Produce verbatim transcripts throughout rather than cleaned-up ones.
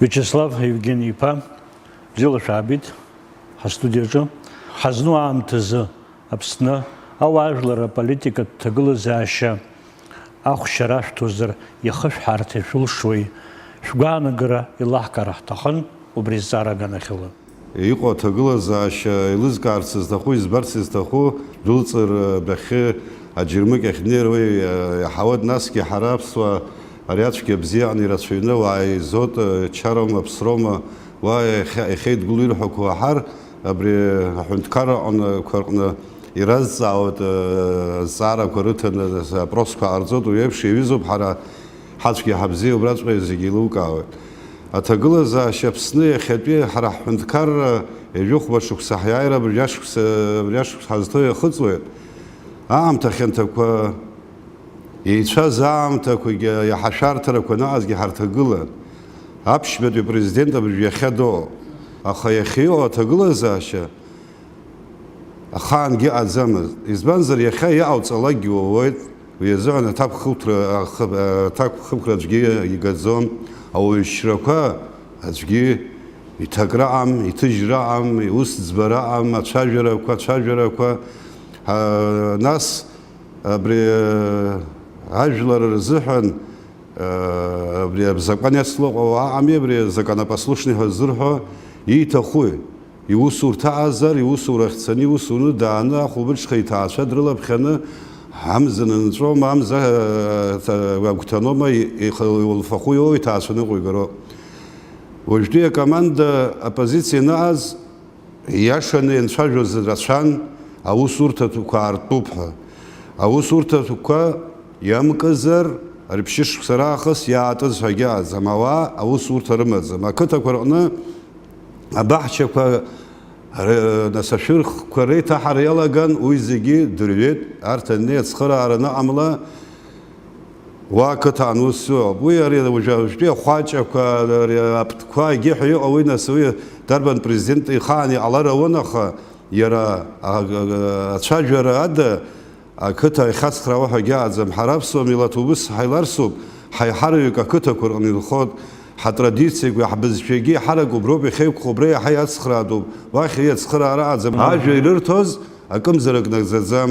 Виачеслав Евгени-иԥа, бзиала шәаабеит ҳастудиаҿы. Ҳазну аамҭазы Аԥсны ауаажәлар аполитикатә ҭагылазаашьа ахәшьара шәҭозар, иахышәҳарҭа шәылшои? Шәгәаанагара еилаҳкаара ҳҭахын убри азҵаара аганахьала. Иҟоу аҭагылазаашьа еилызкаарц зҭаху, избарц изҭаху, дәылҵыр адәахьы аџьармыкьахь днеир уи иаҳауеит, насгьы ҳара аԥсуаа ари ацәгьа бзиаҟны ирацәаҩны уаа еизоит, чароума, ԥсроума, уа иахьа-, иахьеидгыло ирҳәақәо аҳар, абри аҳәынҭқарра аҟны, қәа рҟны иразҵаауеит, азҵаарақәа рыҭаны, апросқәа ҟарҵоит, уи еиԥш иаҩызоуп ҳара. Ҳацәгьа ҳабзиа убраҵәҟьа зегьы еилукаауеит. Аҭагылазаашьа Аԥсны иахьатәи ҳара ҳҳәынҭқарра ҩажәихәба шықәса ҳиааира абыржәы ашықәса, абыржәы ашықәс ҳазҭоу иахыҵуеит. Аамҭа хьанҭақәа, еицәаз аамҭақәагьы, иаҳа шәарҭарақәа наҟазгьы ҳарҭагылан. Аԥшьбатәи апрезидент абыржәы иахьа доуп. Аха иахьа иҟоу аҭагылазаашьа ахаангьы ыҟаӡамызт. Избанзар, иахьа иҟауҵалакгьы уоуеит, уи азыҳәан аҭакәхықәра, ахы-, аҭакәхықәра аӡәгьы игаӡом, ауаҩшьрақәа аӡәгьы иҭакра аҟам, иҭыжьра аҟам, иусӡбара аҟам, ацәажәарақәа, ацәажәарақәа, а, нас абри, а, ажәлар рзыҳәан, а, абри азакәан иацлыҟоу аҟами, абри законопослушный ҳәа ззырҳәо ииҭахуи? Иусурҭа аҟазар, иусурахь дцаны, иус уны дааны, ахәылбыҽха иҭаацәа дрылаԥхьаны, амза нанҵәома, амза, э, агәҭанома, ихы-, иулфахәы иоуа иҭаацәаны иҟоу игароуп. Уажәтәи акоманда аппозициа аныҟаз, ииашаны ианцәажәоз рацәан, аусурҭатәқәа аартуп ҳәа. Аусурҭатәқәа иамкызар, рыԥшьышықәса раахыс иаатыз ҳәагьы ыҟаӡам, ауаа аусурҭа рымаӡам. Ақыҭақәа рҟны абаҳчақәа, р-, нас ашәырхқәа реиҭаҳара иалаган, уи зегьы дырҩеит, арҭ аннеи ацхыраара аныҟамла, уа ақыҭан ус ыҟоуп. Уи ари уажәы-, уажәтәи ахәаҷақәа, ари аптқәа, егьи ҳәа иҟоу уи, нас уи дарбан президент ихаан иҟалар ауан, аха иара а-, а-, ацәажәара ада, ақыҭа иахьацхраауа ҳәагьы ыҟаӡам. Ҳара аԥсуа милаҭ убыс ҳаиларсуп, ҳаиҳараҩык ақыҭақәа рҟны инхоит, ҳатрадициақәеи ҳбызшәагьы еиҳарак уброуп иахьеиқәхо, убра иаҳа иацхраатәуп, уахь уи ацхыраара ыҟаӡам. Мгм. Ажәа ирырҭоз акымзарак нагӡаӡам.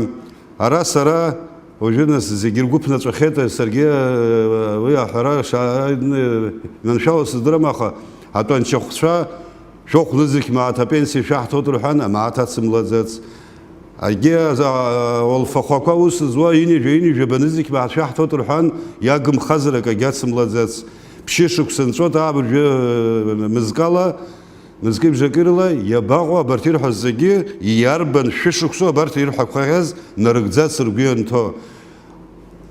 Ара сара уажәы нас зегьы ргәы ԥнаҵәахьеит, саргьы, э, уи аҳәара ша-, э, иманшәало сыздырам, аха атәанчахәцәа шәохә нызқь мааҭ апенсиа шәаҳҭоит рҳәан, амааҭ ацымлаӡац. Егьи, а, уалфахәақәа аус зуа ҩынҩажәа, ҩынҩажәаба нызқь мааҭ шәаҳҭоит рҳәан, иагымхазар акагьы ацымлаӡац. Ԥшьышықәса нҵәоит абыржәы, э, мызкала, мызкы-бжакы рыла иабаҟоу абарҭ ирҳәаз зегьы, иарбан шәышықәсоу абарҭ ирҳәақәахьаз нарыгӡац ргәы ианҭо?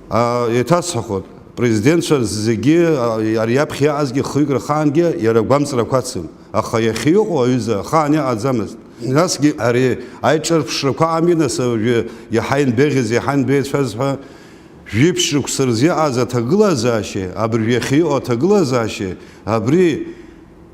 А, еиҭасҳәахоит, президентцәа зегьы, а, ари аԥхьа иаҟазгьы хҩык рхаангьы иара агәамҵрақәа ацын, аха иахьа иҟоу аҩыза ахаан иҟаӡамызт. Насгьы ари аиҿырԥшрақәа ами, нас, уажәы иаҳа инбеӷьыз, иаҳа инбеицәаз ҳәа, жәиԥшь шықәса рзы иҟаз аҭагылазаашьеи, абыржә иахьа иҟоу аҭагылазаашьеи, абри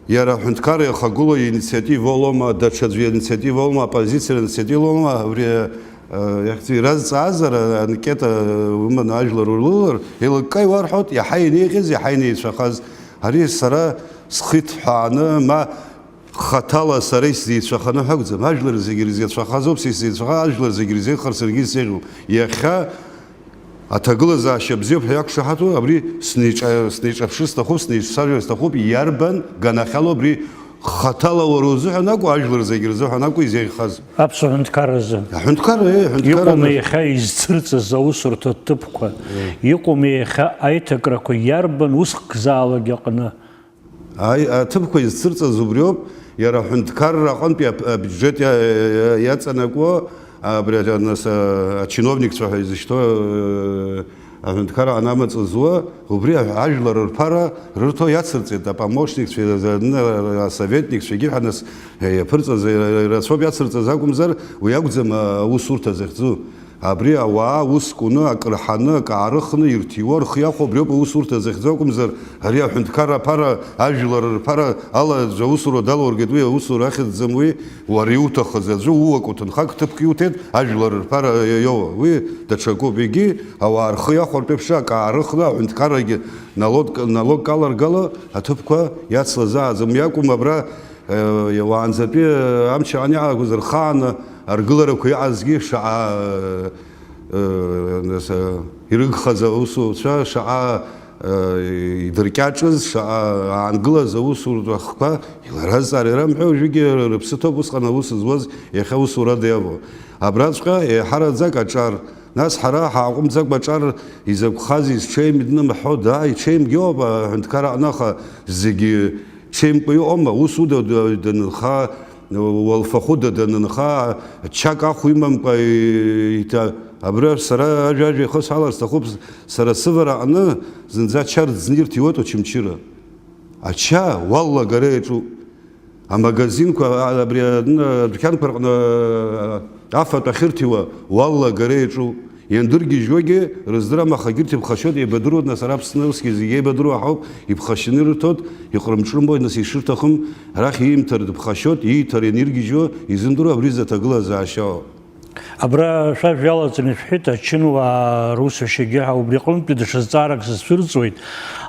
Иара аҳәынҭқарра иахагылоу иинициатива лоума, даҽаӡәы иинициатива лоума, оппозициа иинициатива лоума, абри, э, иахьӡ-, иразҵаазар, анкета уманы ажәлар урылалар, еилыкка иуарҳәоит, иаҳа инеиӷьыз, иаҳа инеицәахаз. Ари сара схы иҭҳәааны, ма хаҭала сара исзеицәаханы ҳәа акәӡам. Ажәлар зегьы ирзеицәахаз ауп са исзеицәаха, ажәлар зегьы ирзеиӷьхар саргьы исзеиӷьуп. Иахьа Аҭагылазаашьа бзиоуп ҳәа иақәшаҳаҭу, абри снеиҿа-, снеиҿаԥшыр сҭахуп, снеицәажәар сҭахуп, иарбан ганахьалоу абри хаҭала уара узыҳәан акәу, ажәлар зегьы рзыҳәан акәу изеиӷьхаз? Аԥсуа ҳәынҭқарразы. Аҳәынҭқарра, еи, аҳәынҭқарра. Иҟоума иахьа изцырҵыз аусурҭа ҭыԥқәа? Еи. Иҟоума иахьа аиҭакрақәа иарбан усхкзаалак аҟны? Аи, аҭыԥқәа изцырҵаз убриоуп, иара аҳәынҭқарра аҟынтәи ап-, абиуџьет иа-, иа-, иаҵанакуа, абри ача-, нас, а, ачиновникцәа ҳәа изышьҭоу, э, аҳәынҭқарра анамаҵ зуа, убри аҳ-, ажәлар рԥара рырҭо иацырҵеит, апомощникцәа, асоветникцәагьы ҳәа нас, э, иаԥырҵаз, э, рацәоуп иацырҵаз акәымзар, уи акәӡам, а, аусурҭа захьӡу. Абри ауаа ус куны, акы рҳаны, акы аарыхны ирҭиуа, рхы иахәо абриоуп аусурҭа захьӡу акәымзар, ари аҳәынҭқарра аԥара, ажәлар рԥара ала аӡәы аусура далургеит, уи аусура ахьӡӡам уи, уара иуҭахыз аӡәы ууак уҭынхак ҭыԥк иуҭеит, ажәлар рԥара иоуа, уи даҽакуп. Егьи ауаа рхы иахәартә еиԥш акы аарыхны, аҳәынҭқаррагьы налог, налогк аларгало аҭыԥқәа иацлазааӡам. Иакәым абра Уаанӡатәи амч аниалагоз рхааны аргыларақәа иҟазгьы шаҟа, нас, ирыгхаз аусуцәа шаҟа идыркьаҿыз, шаҟа аангылаз аусуратә ахқәа иларазҵаар ирамҳәо, уажәыгьы рыԥсы ҭоуп усҟан аус зуаз иахьа усурада иавоу. Абраҵәҟьа еиҳараӡак аҿар, нас ҳара ҳааҟәымҵӡакәа аҿар изакәхазеи, зҽеим днымҳәо, даа, иҽеимгьоуп аҳәынҭқар аҟны, аха зегьы Ҽеимкәа иҟоума? Ус уда данынха, уалфахәыда данынха, чак ахә имамкәа иҭа-, абра сара ажәа-ажәа ихысҳәалар сҭахуп, сара сывара аҟны зынӡа ача рӡны ирҭиуеит Очамчыра. Ача уаллагара иаҿуп. Амагазинқәа, а, абри адәны-, адәқьанқәа рҟны, а, афатә ахьырҭиуа уаллагара иаҿуп. Иандыргьежьуагьы рыздырам, аха егьырҭ иԥхашьоит, еибадыруеит, нас, ара Аԥсны усгьы зегьы еибадыруа ҳауп, иԥхашьаны ирыҭоит, иҟрымҿрымуеит, нас, ишырҭахым, арахь иимҭар дыԥхашьоит, ииҭар ианиргьежьуа изымдыруа, абри изы аҭагылазаашьоуп. Абра шәажәа иалаҵаны ишәҳәеит, ачынуаа русушьагьы ҳәа, убри аҟынтәи даҽа зҵаарак сызцәырҵуеит.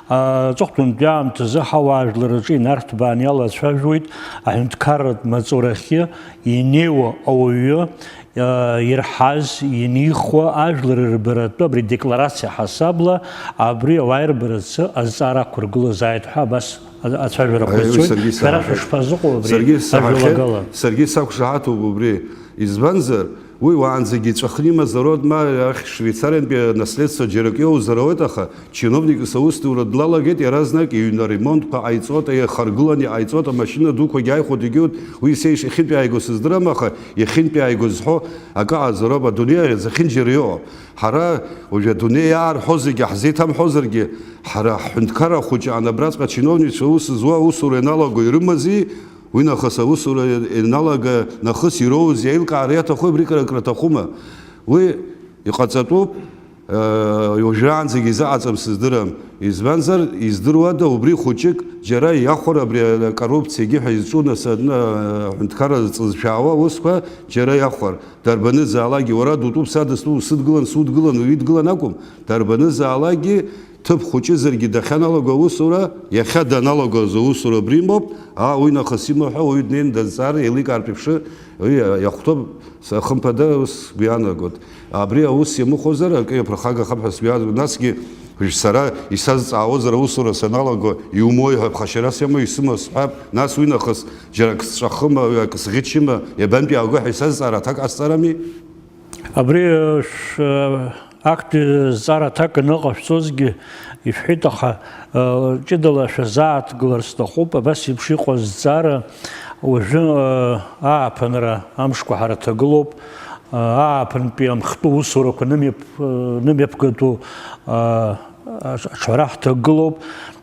Аҵыхәтәантәи аамҭазы ҳауаажәлар рҿы инарҭбааны иалацәажәоит аҳәынҭқарратә маҵурахьы инеиуа ауаҩы, ирҳаз, инихуа ажәлар рырбаратәы абри адекларациа ҳасабла абри ауаа ирбарацы азҵаара ақәыргылазааит ҳәа абас ацәажәарақәа Аиеи, цоит. Саргьы Шәара саҳахьеит. Шәышԥазыҟоу абри Саргьы саҳахьеит, ажәалагала? Саргьы сақәшаҳаҭуп убри. Избанзар, уи уаанӡагьы иҵәахны имазароуп, ма арахь Швеицариантәи анаследство џьарак иоузар ауеит, аха чиновникс аусдура длалагеит, иаразнак иҩны аремонтқәа ҟаиҵоит, иахаргыланы иҟаиҵоит, амашьына дуқәагьы ааихәоит, егьи урҭ, уи са ишахьынтәааиго сыздырам, аха иахьынтәааиго зҳәо акы ҟаҵароуп, адунеи ахь зехьынџьара иҟоуп. Ҳара уажәы адунеи иаарҳәо зегьы ҳзеиҭамҳәозаргьы, ҳара ҳҳәынҭқарра хәыҷы аан абраҵәҟьа ачиновникцәа аус зуа аусура ианалаго ирымази, уи нахыс аусура ианалага нахыс ироузи аилкаара иаҭаху абри кра-, краҭахума? Уи иҟаҵатәуп, э, уажәраанӡагьы изыҟаҵам сыздырам. Избанзар, издыруада убри хәыҷык џьара иахәар абри акоррупциагьы ҳәа изҿу нас адны, э, аҳәынҭқарра зҵызшәаауа аусқәа џьара иахәар? Дарбанызаалакгьы, уара дутәуп, са дыстәуп, усыдгылан, судгылан, уидгылан акәым, дарбанызаалакгьы ҭыԥ хәыҷызаргьы дахьаналаго аусура, иахьа даналагоз аусура абри имоуп, аа, уи нахыс имоу ҳәа уаҩы днеины дазҵаар еиликаартә еиԥш, уи иахәҭоуп, са хымԥада, ус сгәы иаанагоит. Абри аус иамыхәозар, акы иаԥырхагахап ҳәа сгәы иаанагоит. Насгьы, уажә сара исазҵаауазар аусура саналаго, иумои ҳәа ԥхашьара сымоу, исымоу сҳәап, нас уи нахыс џьарак сҵәахыма, акы сӷьычыма, иабантәи аагои ҳәа исазҵаар аҭак ҟасҵарами? Абри, э, ш-, э, актәи зҵаара аҭак аныҟашәҵозгьы ишәҳәеит, аха, э, ҷыдала шәазааҭгылар сҭахуп. Абас еиԥш иҟоу азҵаара уажәы, э, ааԥынра амшқәа ҳара ҭагылоуп. Э, ааԥынтәи амхтәы усурақәа нымҩаԥ-, э, нымҩаԥгатәу, э, аҽ-, аҽҳәара ҳҭагылоуп.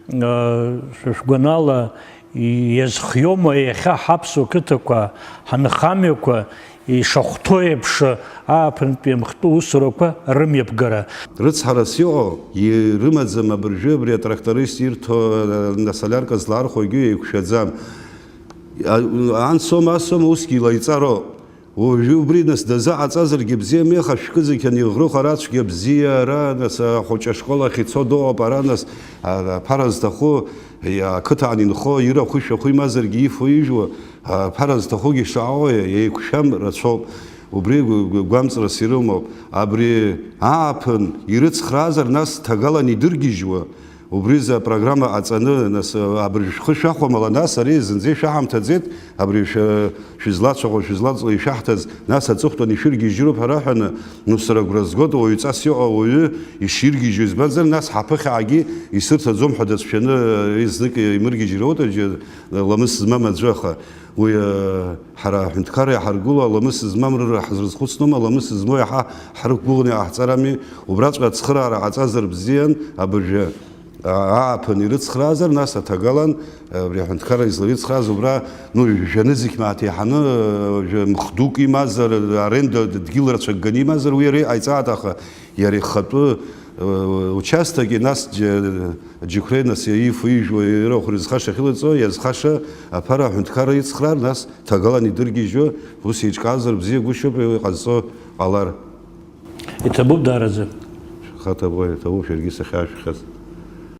Э, шәгәанала, Иазхиоума иахьа ҳаԥсуа қыҭақәа, ҳанхамҩақәа ишахәҭоу еиԥш, ааԥынтәи амхтәы усурақәа рымҩаԥгара? Рыцҳарас иҟоу ирымаӡам абыржәы абри атракторист ирҭо, а, асолиарка злаархәогьы еиқәшәаӡам. А, анс аума, ас аума, усгьы илаиҵароуп. Уажәы убри нас дазыҟаҵазаргьы бзиами, аха шәкы зегь аниӷрыхәа рацәгьа бзиара, нас ахәыҷы ашкол ахь ицо дыҟоуп, ара нас, а, аԥара зҭаху, иа-, ақыҭан инхо, ирахәы шәахәы имазаргьы ифо ижәуа, а, аԥара зҭахугьы шаҟоу еиқәшәам рацәоуп. Убри гә-, гә-, гәамҵрас ирымоуп. Абри ааԥын ирыцхраазар, нас ҭагалан идыргьежьуа, Убризы апрограмма ҟаҵаны, нас, абыржә шәхы шәахәамала, нас ари зынӡа ишәаҳамҭаӡеит, абри шәа-, шәызлацәаӷәо, шәызлаҵло ишәаҳҭаз, нас аҵыхәтәан ишәыргьежьыроуп ҳәа раҳәаны, нус сара агәра згоит, уаҩҵас иҟоу ауаҩы иширгьежьуа, избанзар, нас ҳаԥыхьаагьы исырҭаӡом ҳәа дацәшәаны, знык имыргьежьыр ауеит, аџьа-, ламыс змам аӡәы, аха уи, ы, ҳара аҳәынҭқарра иаҳаргыло аламыс змам рыра ҳазрызхәыцноума, аламыс змоу иаҳа ҳрықәгәыӷны иҟаҳҵарами, убраҵәҟьа ацхыраара ҟаҵазар бзиан, абыржәы. ааԥын ирыцхраазар, нас аҭагалан абри аҳәынҭқарра изларыцхрааз убра, ну, жәанызқь мааҭ еиҳаны, жәа-, мх дук имазар, аренда дгьыл рацәак ганы имазар, уи иара иҟаиҵааит, аха иара ихатәы, э, участок, и нас џьа-, џьықәреи нас иаифо-ижәуа ирахә рызхаша ахьылаҵо, иазхаша аԥара аҳәынҭқарра ицхраар, нас ҭагалан идыргьежьуа, ус еиҿкаазар бзиагәышьоуп, иҟазҵо ҟалар. Иҭабуп даараӡа. Шәхаҭа бо, иҭабуп шәаргьы сахьаашәхаз.